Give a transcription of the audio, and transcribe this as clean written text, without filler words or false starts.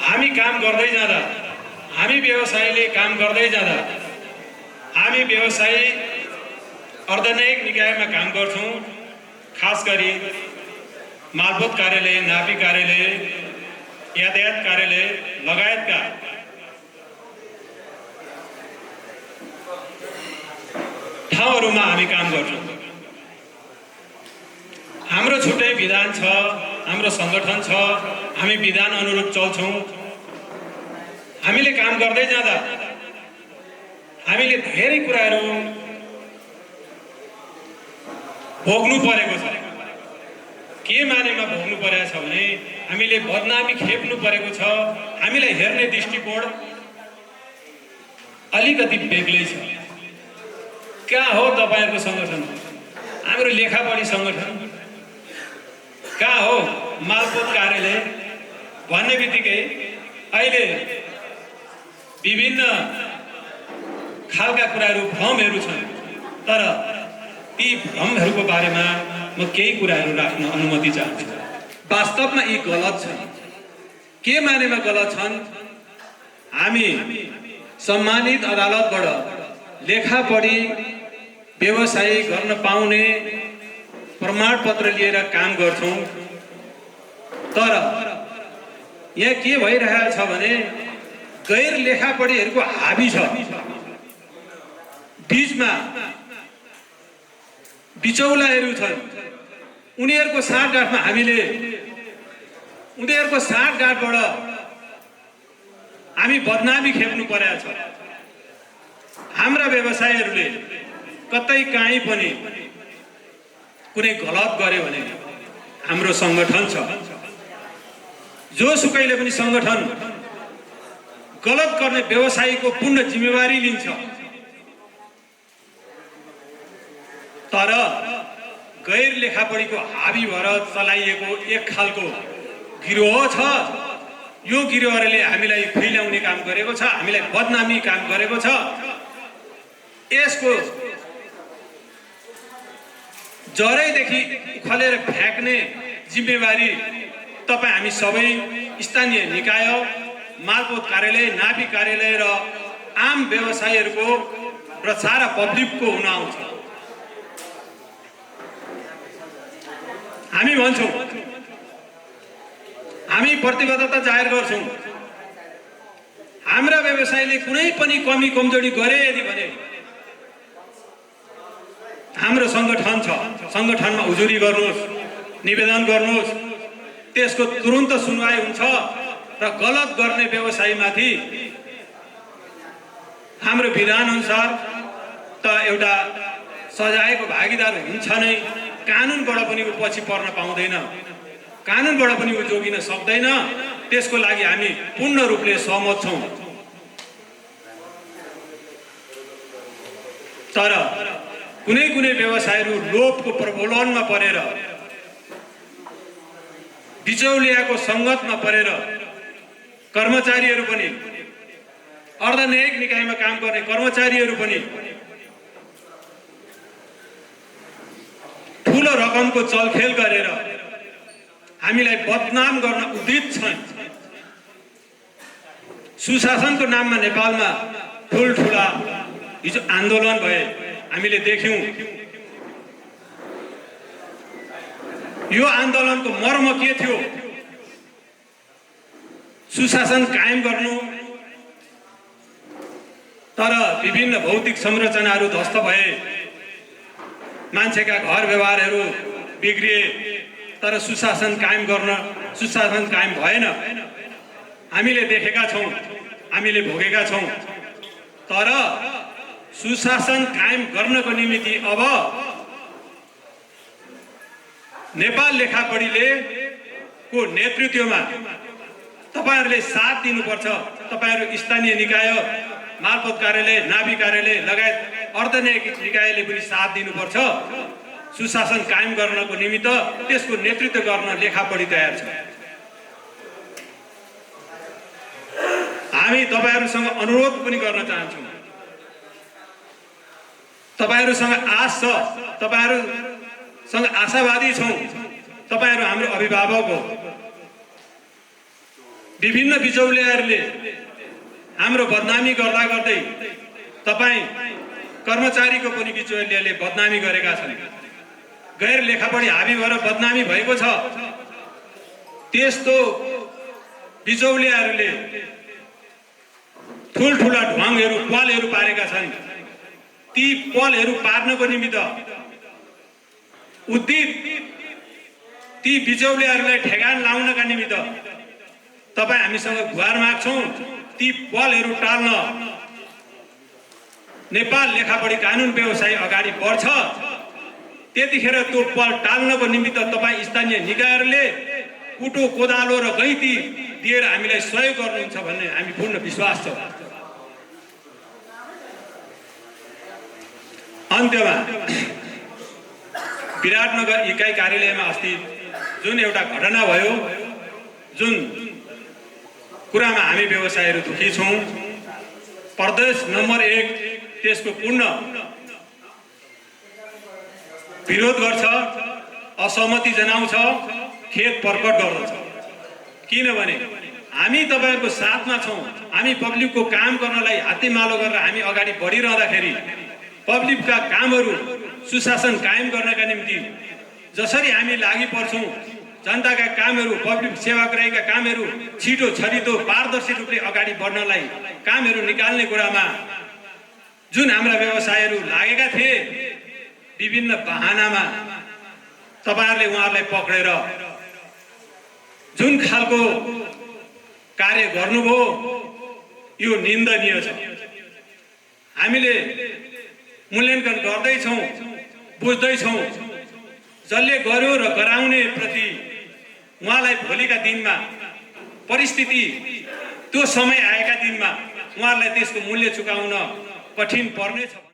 हामी काम गर्दै जाँदा, हामी व्यवसायीले काम गर्दै जाँदा, हामी व्यवसायी अर्धन्यायिक निकायमा काम गर्छौँ। खास गरी मालपोत कार्यालय, नापी कार्यालय, यातायात कार्यालय लगायतका ठाउँहरूमा हामी काम गर्छौँ। हाम्रो छुट्टै विधान छ, हाम्रो सङ्गठन छ, हामी विधान अनुरूप चल्छौँ। हामीले काम गर्दै जाँदा हामीले धेरै कुराहरू भोग्नु परेको छ। के मानेमा भोग्नु परेको छ भने हामीले बदनामी खेप्नु परेको छ। हामीलाई हेर्ने दृष्टिकोण अलिकति बेग्लै छ। कहाँ हो तपाईहरुको सङ्गठन? हाम्रो लेखापढी सङ्गठन कहाँ हो? मालपोत कार्यालय भन्ने बित्तिकै अहिले विभिन्न खालका कुराहरू, भ्रमहरू छन्। तर ती भ्रमहरूको बारेमा म केही कुराहरू राख्न अनुमति चाहन्छु। वास्तवमा यी गलत छन्। के मानेमा गलत छन्? हामी सम्मानित अदालतबाट लेखापढी व्यवसाय गर्न पाउने प्रमाणपत्र लिएर काम गर्छौँ। तर यहाँ के भइरहेको छ भने गैर लेखापढीहरूको हाबी छ। बीचमा बिचौलाहरू छन्। उनीहरूको साँठगाँठमा हामीले उनीहरूको साँठगाँठबाट हामी बदनामी खेप्नु परेको छ। हाम्रा व्यवसायीहरूले कतै काहीँ पनि कुनै गलत गर्यो भने हाम्रो सङ्गठन छ। जो सुकैले पनि सङ्गठन गलत गर्ने व्यवसायीको पूर्ण जिम्मेवारी लिन्छ। तर गैर लेखापढीको हाबी भएर चलाइएको एक खालको गिरोह छ। यो गिरोहले हामीलाई फैलाउने काम गरेको छ, हामीलाई बदनामी काम गरेको छ। यसको जरैदेखि उखालेर फ्याँक्ने जिम्मेवारी तपाईँ हामी सबै स्थानीय निकाय, मालपोत कार्यालय, नापी कार्यालय र आम व्यवसायीहरूको र सारा पब्लिकको हुन आउँछ। हामी भन्छौँ, हामी प्रतिबद्धता जाहेर गर्छौँ। हाम्रा व्यवसायीले कुनै पनि कमी कमजोरी गरे यदि भने हाम्रो सङ्गठन छ। सङ्गठनमा उजुरी गर्नुहोस्, निवेदन गर्नुहोस्, त्यसको तुरुन्त सुनवाई हुन्छ र गलत गर्ने व्यवसायीमाथि हाम्रो विधान अनुसार त एउटा सजायको भागीदार हुन्छ नै। कानुनबाट पनि ऊ पछि पर्न पाउँदैन, कानुनबाट पनि ऊ जोगिन सक्दैन। त्यसको लागि हामी पूर्ण रूपले सहमत छौँ। तर कुनै कुनै व्यवसायहरू लोभको प्रलोभनमा परेर, बिचौलियाको सङ्गतमा परेर, कर्मचारीहरू पनि, अर्धन्यायिक निकायमा काम गर्ने कर्मचारीहरू पनि ठुलो रकमको चलखेल गरेर हामीलाई बदनाम गर्न उद्यत छन्। सुशासनको नाममा नेपालमा ठुल्ठुला हिजो आन्दोलन भए हामीले देख्यौँ। यो आन्दोलनको मर्म के थियो? सुशासन कायम गर्नु। तर विभिन्न भौतिक संरचनाहरू ध्वस्त भए, मान्छेका घर व्यवहारहरू बिग्रिए, तर सुशासन कायम भएन। हामीले देखेका छौँ, हामीले भोगेका छौँ। तर सुशासन कायम गर्नको निमित्त अब नेपाल लेखापढीले को नेतृत्वमा तपाईहरुले साथ दिनुपर्छ। तपाईहरु स्थानीय निकाय, मालपोत कार्यालय, नापी कार्यालय लगायत अर्धन्यायिक निकायले पनि साथ दिनुपर्छ। सुशासन कायम गर्नको निमित्त त्यसको नेतृत्व गर्न लेखापढी तयार छ। हामी तपाईहरुसँग अनुरोध पनि गर्न चाहन्छौँ। तपाईहरुसँग आश छ, तपाईहरुसँग आशावादी छौँ। तपाईहरु हाम्रो अभिभावक हो। विभिन्न बिचौलियाहरूले हाम्रो बदनामी गर्दा गर्दै तपाईँ कर्मचारीको पनि बिचौलियाले बदनामी गरेका छन्। गैर लेखापढी हाबी भएर बदनामी भएको छ। त्यस्तो बिचौलियाहरूले ठुल्ठुला ढुवाङहरू पलहरू पारेका छन्। ती पलहरू पार्नको निमित्त उद्दित ती बिचौलियाहरूलाई ठेगान लाउनका निमित्त तपाईँ हामीसँग गुहार माग्छौँ। ती पलहरू टाल्न नेपाल लेखापढी कानुन व्यवसाय अगाडि बढ्छ। त्यतिखेर त्यो पल टाल्नको निमित्त तपाईँ स्थानीय निकायहरूले कुटो कोदालो र गैँती दिएर हामीलाई सहयोग गर्नुहुन्छ भन्ने हामी पूर्ण विश्वास छ। अन्त्यमा विराटनगर इकाइ कार्यालयमा अस्ति जुन एउटा घटना भयो, जुन कुरामा हामी व्यवसायीहरू दुखी छौँ, प्रदेश नम्बर 1 त्यसको पूर्ण विरोध गर्छ, असहमति जनाउँछ, खेद प्रकट गर्दछ। किनभने हामी तपाईहरुको साथमा छौँ। हामी पब्लिकको काम गर्नलाई हातेमालो गरेर हामी अगाडि बढिरहँदाखेरि पब्लिकका कामहरू सुशासन कायम गर्नका निम्ति जसरी हामी लागि पर्छौँ, जनताका कामहरू पब्लिक सेवाग्राहीका कामहरू छिटो छरितो पारदर्शी रूपले अगाडि बढ्नलाई कामहरू निकाल्ने कुरामा जुन हाम्रा व्यवसायीहरू लागेका थिए, विभिन्न बहानामा तपाईहरुले उहाँहरूलाई पक्रेर जुन खालको कार्य गर्नुभयो यो निन्दनीय छ। हामीले मूल्याङ्कन गर्दैछौँ, बुझ्दैछौँ। जसले गर्यो र गराउने प्रति उहाँलाई भोलिका दिनमा परिस्थिति त्यो समय आएका दिनमा उहाँहरूलाई त्यसको मूल्य चुकाउन कठिन पर्नेछ।